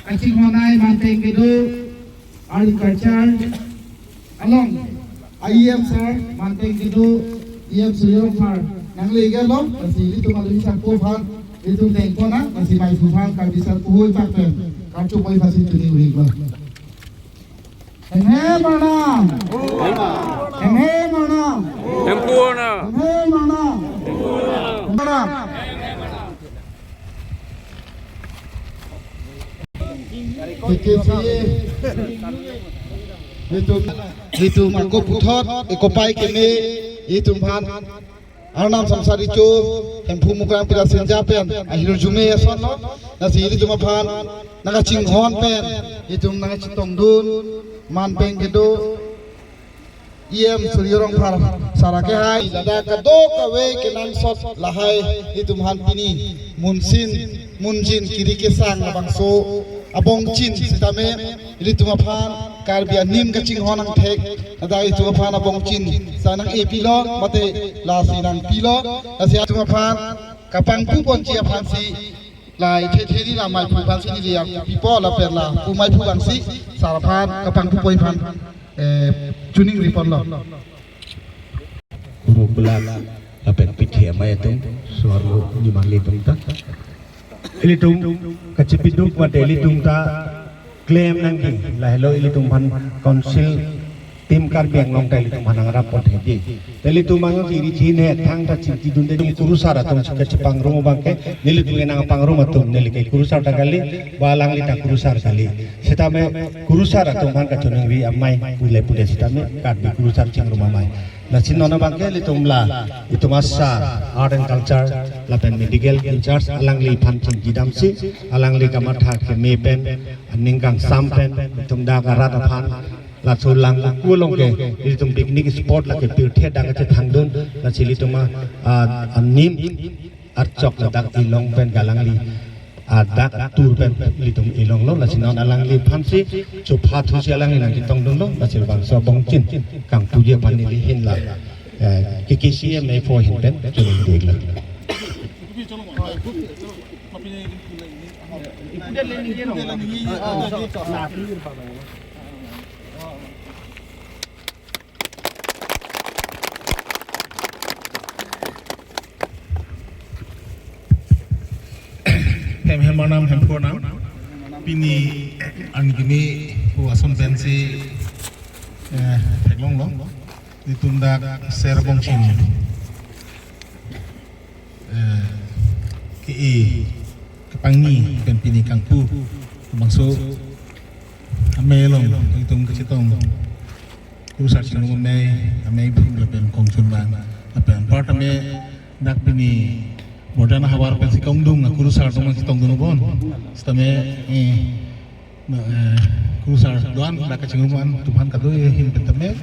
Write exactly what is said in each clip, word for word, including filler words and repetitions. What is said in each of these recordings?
Kachinghon-ai manpeng kedo, agriculture along, E M sir manpeng kedo, E M Surjya Rongphar nangle-iklo, lasi ilitum alwi sangpo aphan, ilitum tengkona, lasi maiphu aphan, Karbi sar puhui pakpen, karcho poi pasi tuni uri lo. Hemhem arnam. Hemhem arnam. Hemphu arnam. Hemhem arnam. Arnam. Kekesi. Ilitum, ilitum ako puthot, ako pai keme, ilitum aphan Arnam Samsat Recho, Hemphu Mukrang Pira Sinja pen ahirjume asonlo, lasi ilitum aphan nangkachinghon pen, ilitum nangkachetongdun, manpeng kedo, E M Surjya Rongphar sar akehai, ladak kadokave kenangsot lahai, ilitum aphan pini, munsin, munjin kiri kesang labangso abongchin sitame, ilitum aphan Karbi anim kachinghon angthek, ladak ilitum aphan abongchin sa nang-epilo, mate lasi nangpilo, lasi ilitum aphan kapangpu ponji aphansi, la ithe theni la maiphu aphansi neli ya pipo lapen la pu maiphu abangsi, sar aphan kapangpu poi aphan, eh, choningri ponlo. Kuru bulak lapen pithe amei atum, suarlo nimarli atum ta. Ilitum kachipiduk mate ilitum ta claim nangji, lahelo ilitum aphan council team Karbi Anglong ta ilitum aphan nangrap ponji. Te ilitum angki ri chin he thangta chingkidunde ilitum kurusar atum kachepangrum abangke, nelitum nangpangrum atum, neli ke kurusar ta kali, ba alangli ta kurusar kali. Sitame kurusar atum aphan kachoningri amei pule pule sitame Karbi kurusar chingrum amei. Lasi non abangke ilitum la, ilitum asa art and culture lapen medical in charge alangliphan chingkidamsi, alangli kamatha keme pen, aning kangsam pen, ilitum dak arat aphan, laso Langvoku along ke ilitum picnic spot lake pirthe dak kachethangdun, lasi ilitum a, a, anim archok ladak ilong pen alangli, a, dak atur pen ilitum ilonglo, lasi non alangliphansi chopha thusi alangli nangchetongdunlo, lasi bangso abongchin kangpuji aphan neli ahin la, eh, K K C M A four ahin pen choningdunlo. Hemhem arnam, hemphu arnam. Pini arni kimi pu ason pensi, eh, theklonglo. Ilitum dak ser abongchin, eh, ke-e kepangni pen pini kangpu bangso amei along ilitum kachetong kurusar chingrum amei, amei phung lapen kongchunbang lapen apar tame dak pini Borjan ahavar pensi kongdung akurusar atum chetongdun bon. Sitame, eh, na, eh, kurusar do-an dak kachingrum an atum aphan kado ahin pen tame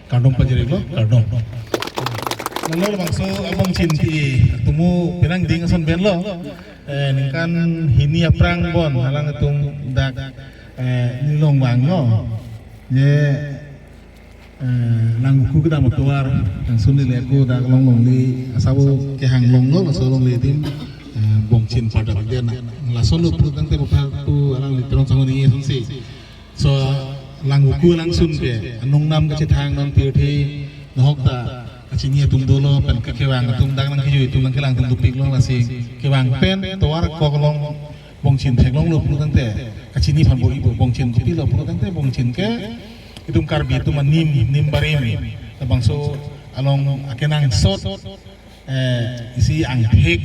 kardom pajirlo, kardom. Lalu bangso abongchin ti atumu penang ding ason penlo, eh, ningkan hini aphrang bon alanglitum dak, eh, nilong vanglo. Je, eh, Langvoku kedam atovar, langsung neli ako dak longlongle, asabo kehang longlo, laso longle adim, eh, bongchin pada bigyan na. Laso lo pulotangte bopha tu alangli Teron Sanghun ni ason si. So, Langvoku alangsun ke, anung nam kachethang non pirthe, nohok ta, kachini atum dolo, pen kekevang atum dak nangkejui atum nangkelang atum dopiklo, lasi kevang pen tovar kok along bongchin theklonglo pulotangte, kachiniphan bor-ipo, bongchin kopilo pulotangte, bongchin ke itum Karbi atum anim, nim barim, labangso along akenangsot, eh, isi angthek,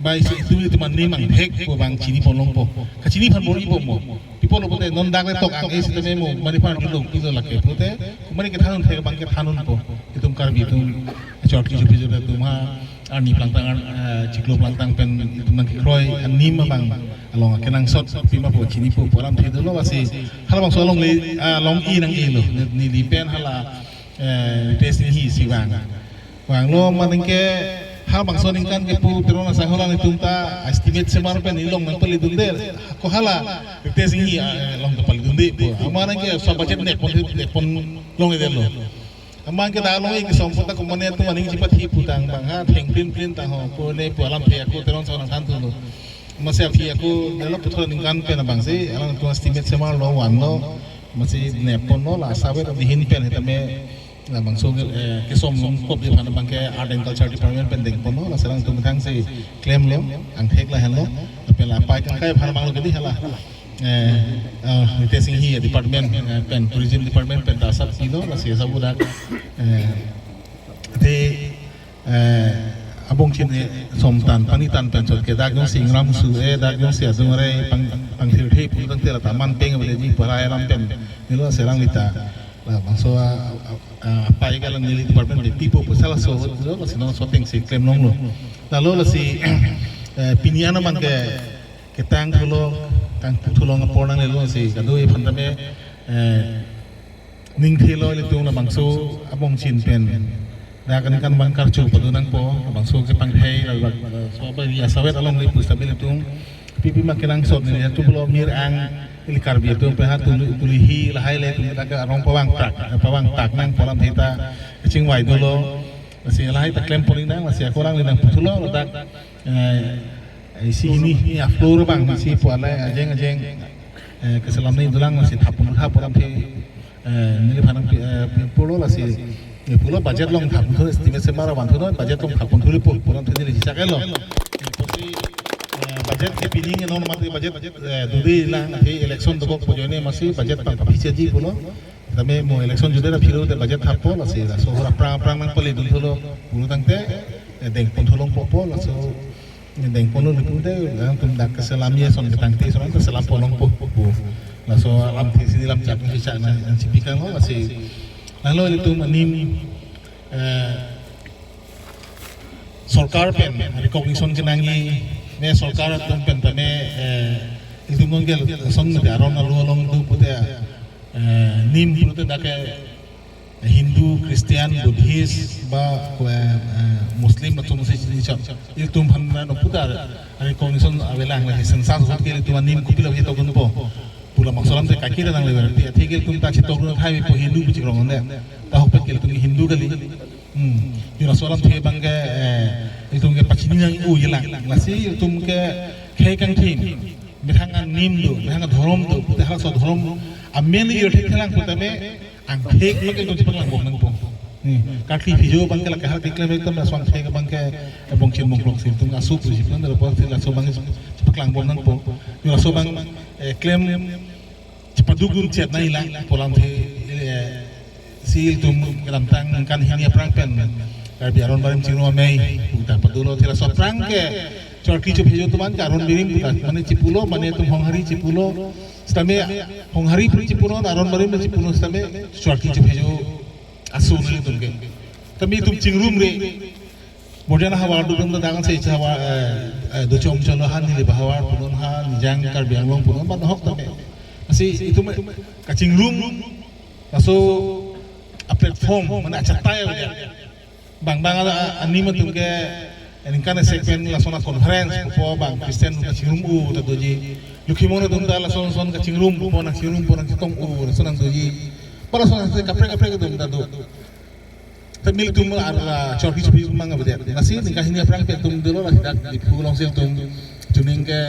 ba isi itum itum anim angthek pu abang chiniponlongpo. Kachiniphan bor-ipo mo. Pi apotlo pulote non dak le tok ang-e sitame mo, mani aphan dolo pilo lake pulote, mani kethanun thek abang kethanunpo. Itum Karbi atum, chot kisu pisu atum ha, arni plangtang, ar-, eh, chiklo plangtang pen itum nangkekroi anim abang along akenangsot pima pu chinipo pu alamthe dolo, lasi halabangso alongle, ah, long-i nang-elo, neli pen hala, eh, Ritesh Enghi si vang. Vanglo maningke halabangso aningkan ke pu Teron Sanghun alanglitum ta estimate semar pen ilong nangpalidunde. Ko hala Ritesh Enghi, ah, eh, long ta palidunde pu. Amat nangke sa budget nepon, nepon longledetlo. Abang ke dak along kesom apot ta komatne atum aning chepathi putang abang ha thengprinprin ta ho ko ne pu alamthe ako Teron ason nangthan thulo. Amatsi aphi ako dalo puthot ningkan pen abangsi alangtum estimate semar lo vanlo. Amatsi ne ponlo la asap avedetji ahin pen setame labangso ke, eh, kesom longkopji aphan abang ke Art and Culture Department pen dengponlo, lasi alangtum thangsi klemlo, angthek lahenlo, lapen la apai kangkai aphan abang lo kedi hala. Eh, eh, Ritesh Enghi department, eh, pen tourism department pen ta asap pilo, lasi asap udak, eh, te, eh, abongchin, eh, somtan, panitan pen chot ke dak jongsi ingram su, eh, dak jongsi adung arai pang, pangthirthe pu tangte la ta man peng aveji pu alam pen, nilo serang lita. Labangso a, a, a, apai ke alang neli department de pipo pu sala so lo, lasi non so atengsi klem longlo. Lalo lasi, eh, pini an abang ke ketang thulo, tang thulong apor nanglelo si kadokave aphan tame, eh, ning thelo ilitum labangso abongchin pen. Dak aningkan abang karcho padu nangpo, labangso kepangthei, labangso abang ya asap avedetlo along le pusita ilitum. Pipi ma kenangsot neli atum pulo mir ang ili Karbi atum pen ha tuli, tulihi lahai le atum dak arong pavangtak, pavangtak nangpo alamthe ta kachingvai dolo. Lasi lahai ta klem pon nang, lasi ako alang le nangputhulo dak, eh, isi hini, hini afloor abang isi pu alai ajeng ajeng, eh, keselam ni dolang, lasi thap pon thap pon alamthe, eh, neliphan nangpi, eh, pi pulo lasi, eh, pulo budget along thap pon thu, estimate semar vanthunon, budget along thap pon thulo pu, pu alamthe neli chechak-etlo. Pusi, eh, budget ke pining non mati budget, eh, dode lang, athe election dokok pu ajoine amatsi budget pang papicheji pulo. Tame mo election jut ra phiro te budget thappo, lasi laso ahut aphrang aphrang nangpali dun thulo pulo tangte, eh, dengpon thu longpo pu, laso, eh, dengponlo pu te, alangtum dak keselam ason ketangte ason keselam pon longpo pu. Laso alamthe si neli lam chak si chak nang, nangchipikanglo, lasi lalo ilitum anim, eh, sorkar pen recognition kenangji, ne sorkar atum pen tame, eh, ilitum non ke ason mate aron alo along do pute, eh, nim pute dak ke Hindu, Christian, Buddhist ba, eh, eh, Muslim atum si chini chot. Ilitum aphan non puta recognition avelang, lake census ahut ke ilitum anim kopilo chetok dunpo pu labangso alamthe kaki nangle verti. Athe ke ilitum ta chetok dun thai po Hindu pu chikrong ne. Ta ahok pen ke ilitum Hindu kali. Hmm. Jona laso alamthe abang ke, eh, ilitum ke pachini nang-oji lang. Lasi ilitum ke khei kangthim, methang anim do, methang adhorom do pute halaso adhorom amen lir thekthelang putame angthek abang ke ilitum chepaklang bom nangpo. Hmm. Karkli phijo abang ke lake hal keklem ekdom laso angthek abang ke, eh, bongchin bongklok si ilitum asu puji pun lapu si laso abang chepaklang bom nangpo. Jona laso abang, eh, klem chepaduk dun chet nangjilang pu alamthe, eh, si ilitum kedamtang ningkan hini aphrang pen Karbi Aron Barim Chingrum Amei puta padulo, athe laso aphrang ke Chorki Chophejo atum an ke Aron Barim puta mane chipulo, mane atum Honghari chipulo, setame Honghari pu chipulo, Aron Barim chipulo, setame Chorki Chophejo asu nelitum ke. Tame itum chingrumre. Borjan havar do dum ta dangan se cha havar, eh, eh, do chom cholo han neli ba havar punon ha Nijang Karbi Anglong punon ban hok tame. Lasi itum kachingrum laso a-platform mane achatai ya. Bang bang a, a, anim atum ke ningkan isi pen lason a-conference pupo, bang Christian atum kachingrum u ta doji. Lokhimon atum ta lason son kachingrum pupo, nangchingrum pu nangchetong u lason nangdoji. Ba lason se kaprek kaprek atum ta do. Te ilitum ar la Chorki Chophejo mang avedet. Lasi ningkan hini aphrang pen itum dolo, lasi dak Diphu along si itum chuning ke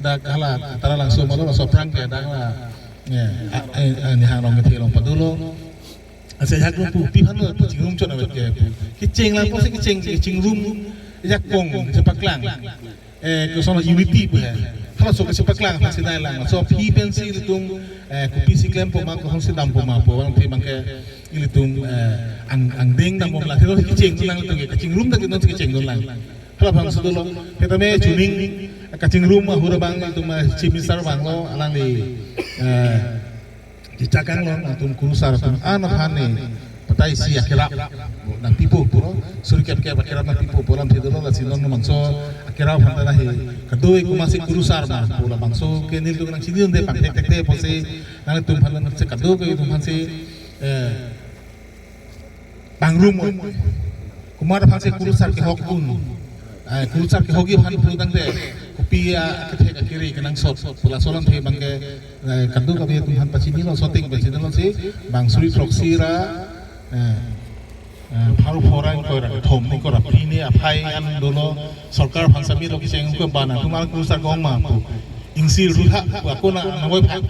dak hala Taralangso malo, laso aphrang ke dak la, eh, a, eh, eh, Nihang along kethe along padulo. Lasi ajahak along pu pi aphan lo pu chingrum chot avet ke pu. Kecheng lang pusi kecheng, kechingrum jakong chepaklang. Eh, koson unity pu he. Halaso kachepaklang aphan si nanglang. So aphi pensi ilitum, eh, kopisi klempo ma, koson si dampo ma pu alamthe abang ke ilitum, eh, ang, angdeng dambom lang. Thilo kecheng lang ilitum ke kachingrum ta ke non kecheng lang. Hala aphan si dolo. Setame chuning kachingrum ahut abang ilitum, eh, Chief Minister vanglo, alangli, eh, chechak-ang lo, nangtum kurusar atum an aphan ne patai si akerap nangpipo puro, suri kep kep akerap nangpipo pu alamthe dolo, lasi non bangso akerap aphan ta nahi kadokave komatsi kurusar ma pu labangso ke nelitum nangchini dunde pangthek thekthek pusi nangtum aphan nang se kadokave atum aphan si, eh, pangrum oi. Komat aphan si kurusar kehok un. Eh, kurusar kehokji aphan pu tangte kopi akethe akiri kenangsot pu laso alamthe abang ke, eh, kadokave atum aphan pachinilo, so ateng pachinilo si bang suri throksi ra, eh, Eh, pharo phongo ra ingkoi ra kethom, ingkoi ra phli ne aphai an dolo, sorkar aphan sami lo kecheng ko bana tumar kurusar kong ma pu. Ingsir thu tha pu ako na nangvoiphai.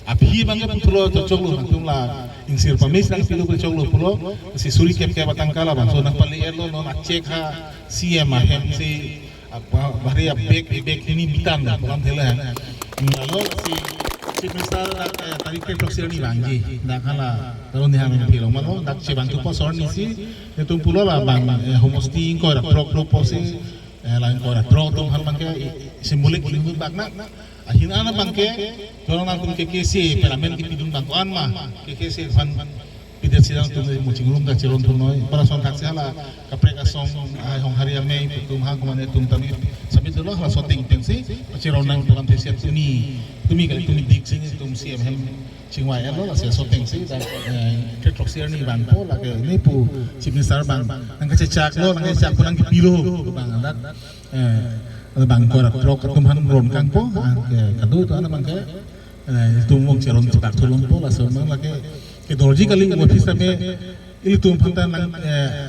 Aphi abangke puthot lo choklo nangtum la ingsir pamis nangpilo pu choklo pulo. Si suri kep kep atangka labangso nangpali-etlo non achek ha C M ahem si apa, bahari abek, bek hini bitan lo, program thela. Lalo si Chief Minister dak, eh, tarik kre throksi arni vangji. Dak hala, lalu ni hang philo malo, dak chevang thupo sor ni si, netum pulo labang, eh, homosti ingkoi ra throk lo pusi, eh, la ingkoi ra throk atum aphan abangke, i-, symbolic ingdun bak na. Ahin an abangke, jolong nangtum K K C A pen amen kepidun bang ko-an ma, K K C A aphan pidet si nangtum mo chingrum ta cheron thunoi. Para son thaksi hala kaprek asong, ah, Honghari amei atum ha komane atum tami sami dolo hala soteng pensi cheron nang program thesi tumi, tumi kali tumi dik si netum C M hem chingvai-etlo, lasi soteng si dak, eh, kre throksi arni vangpo lake ne pu Chief Minister abang nangkachechaklo, nangkachechakpo nangkepilo abang dak, eh, bang ingkoi ra throk atum aphan ron kangpo, ah, ke kado to ana abangke, eh, itum vang cheron chetak thulongpo laso abang lake kedorji kali office tame ilitum aphanta nang, eh,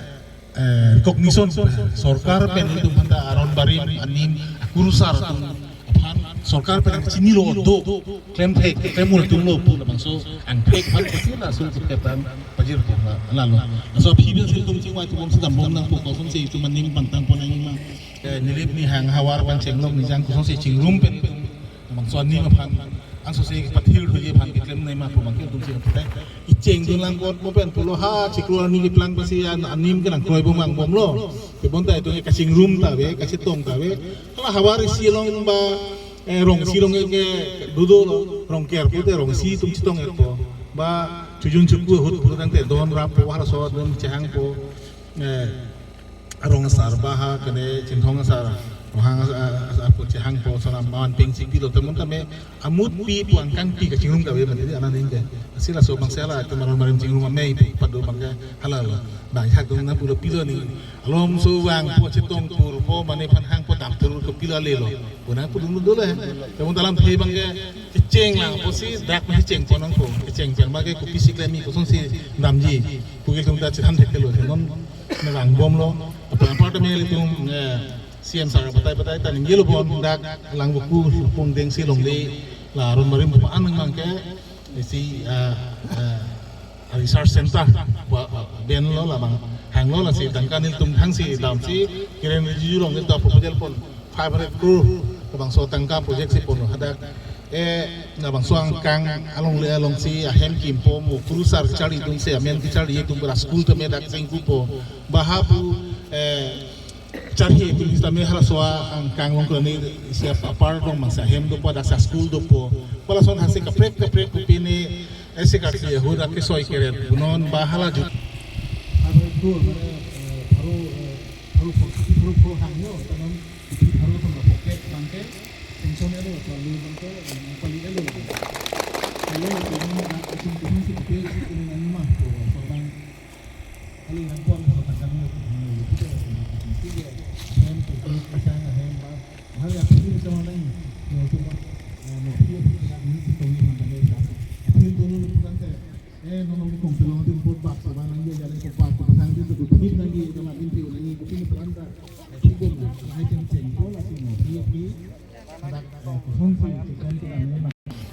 eh, recognition sorkar pen ilitum aphanta aron barim anim akurusar atum aphan sorkar pen nangchinilo do klem thek klem ul atum lo pu labangso angthek aphan pasi laso ketan pajirpo la, lalo. Laso aphi pen si itum chingvai atum si dambom nangpo kosonsi itum anim pangtangpo nangji ma. Eh, nilip nihang havar pen chenglok nijang kosonsi chingrum pen itum labangso anim aphan, anso si pathir thuji aphan keklem nai ma pu abangke itum si patai. Ichengdun lang kot mo pen pulo ha chiklo arni keplang pasi an anim ke nangkroi bom angbomlo. Tebonta itum kachingrum ta ave, kachetong ta ave. Hala havar isi along ba, eh, rong isi along ke dodolo, rong ker pute rong isi atum chetong-etpo. Ba chojun choku ahut pute tangte don rappo, halaso don chehangpo. Eh, arong asar ba ha kene Chinthong asar, Rohang asar, asar pu chehangpo, sona man peng chipilo, temun tame amut pi pu angkang pi kachingrum kave mati di anan ingke. Lasi laso abang si hala itum aron barim chingrum amei pu pado abangke halalo. Bang hak dung na pulo pilo ni. Alom so vangpo chetong purpo mane aphan hangpo dam thur ko pilo lelo. Pu nang pudun dolo he. Temun ta lamthe abangke kecheng lang pusi dak me chengpo nangpo. Kecheng pen abangke kopisi klem ni kosonsi damji pu ke itum ta chethan thekthe lo. Non ne vangbomlo. Apar apar tame ilitum, eh, C M sir batai batai ta ningjelo bon dak Langvoku pungdeng si longle la aron barim pa an abangke isi, eh, eh, research center ba, ba, ben lo labang hanglo, lasi tangka nelitum thangsi damsi Kiren Rijiju along nelitum proposal pon five hundred crore labangso tangka project si ponlo hadak. Eh, labangso angkang alongle alongsi ahem kimpo mo kurusar kacharlidun si amen kacharli atum ra school tame dak chingkupo. Ba ha pu, eh, charli atum sitame halaso angkang along kroni isi apar dong masa ahem dopo, dak sa school dopo. Pu lason hasi kaprek kaprek kopine isi karsi ahut dak kesoi keret punon ba hala jut. Abo itu, eh, baru, eh, baru, baru, baru hangyo, tenon baru sama pocket bangke, pension elo, terlalu bangke, yang paling elo. Kalau itu nak asin kuning si putih si kuning yang mah, tuh, sorang. Kali yang pon, kalau tak kami, kita, kita, kita, kita, kita, kita, kita, kita, hari apa sih bisa mana ini? Mau coba, eh, mau video, kita, ini, kita, ini, kita, kita, kita, kita, kita, Eh, non non kong telong tin pot bak sa ba nangji jale pot bak ko pasang tin tu kit nangji kama tin tiu nangji ko tin peran ta. Eh, si bom na, lahai cheng cheng ko la si no, pi pi. Dak, eh, kosonsi, cheng cheng ko nangji ma.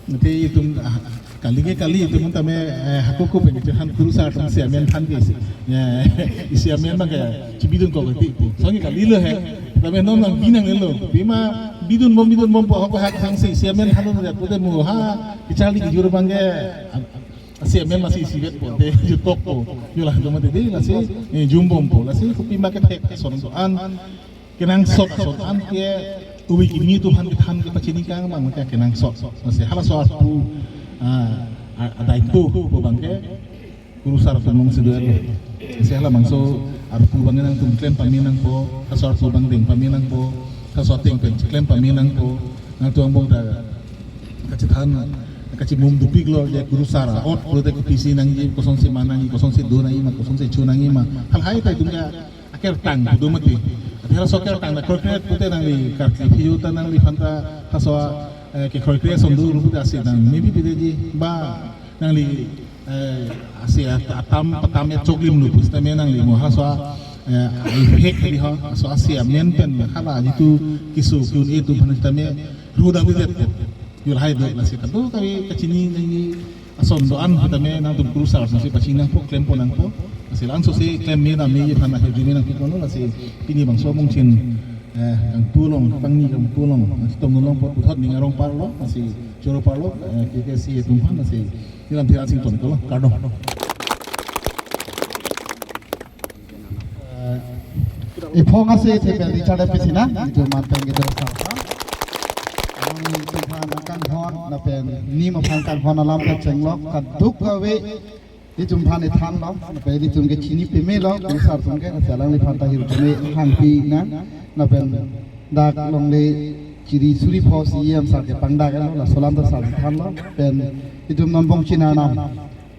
Nanti itum, ah, kali ke kali itum tame, eh, hako ko pen itum han kurusar atum si amen han ke si. Ya, isi amen ma ke, chibidun ko ke ti. Song kali lo he. Tame non nang binang lo. Bima bidun bom bidun bom po hako hak sang si, si amen han lo ya, pute mo ha, kacharli kejur abangke, ah, si amen masi isivet po, te jutok po, julah do mati de, lasi, eh, jumbom po, lasi kopi ma kethek son so an, kenangsot son an ke, ubi kimi atum han kethan kepachini kang abang ke kenangsot, lasi halaso arpu, ah, a-, adai tu po abangke, kurusar atum alongsi do lo. Lasi halabangso arpu abang nangtum klem pame nangpo, halaso arpu abang deng pame nangpo, halaso ateng pen klem pame nangpo, nangtum angbong ta kachethan, kachimum dopiklo je kurusar ot pulote kopisi nangji, kosonsi ma nangji, kosonsi do nangji ma, kosonsi cho nangji ma. Halahai ta itum ke akertang do mati. Ati halaso akertang ta kroikre pute nangli karkli phi-o ta nangliphan ta halaso, eh, kekroikre ason do ru pute asi nang. Maybe pute ji ba nangli Eh, asi at-, atam patam ya choklim lu pusitame nangli mo halaso, eh, ai hek kali ho, so asi amen pen hala jitu keso ke-un-e atum aphan sitame ruda bidet. Jul hai dok lasi kado kave kachini nangji ason do-an sitame nangtum kurusar si pachini nangpo, klempo nangpo. Lasi langsose klem me dam me aphan ahirjume nangpi kono lasi pini bangso mungchin, eh, kangtu along, kangni kangtu along, lasi tong along apot puthot ning arong parlo, lasi choro parlo, eh, K K C atum aphan lasi nilam thira sing ton kolo, kardom. Eh, iphong asi te bel Richard P C na, itum mantan kita besar. Alang itum aphan kanghon, lapen nim aphan kanghon alam kachenglok, kaduk kave, itum aphan ithanlo, lapen itum ke chini pemelo, kurusar atum ke, alangliphan ta hirjume hangpi nang, lapen dak longle chiri suri pho C E M sir kepangdaklo, laso alam ta sir thanlo, pen itum non Bongching Arnam,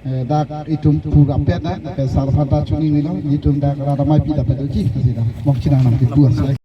eh, dak itum pura pet na, pen sir aphan ta chuningri lo, itum dak rat amei pi ta pet doji, kasi dak Bongching Arnam kipu asai.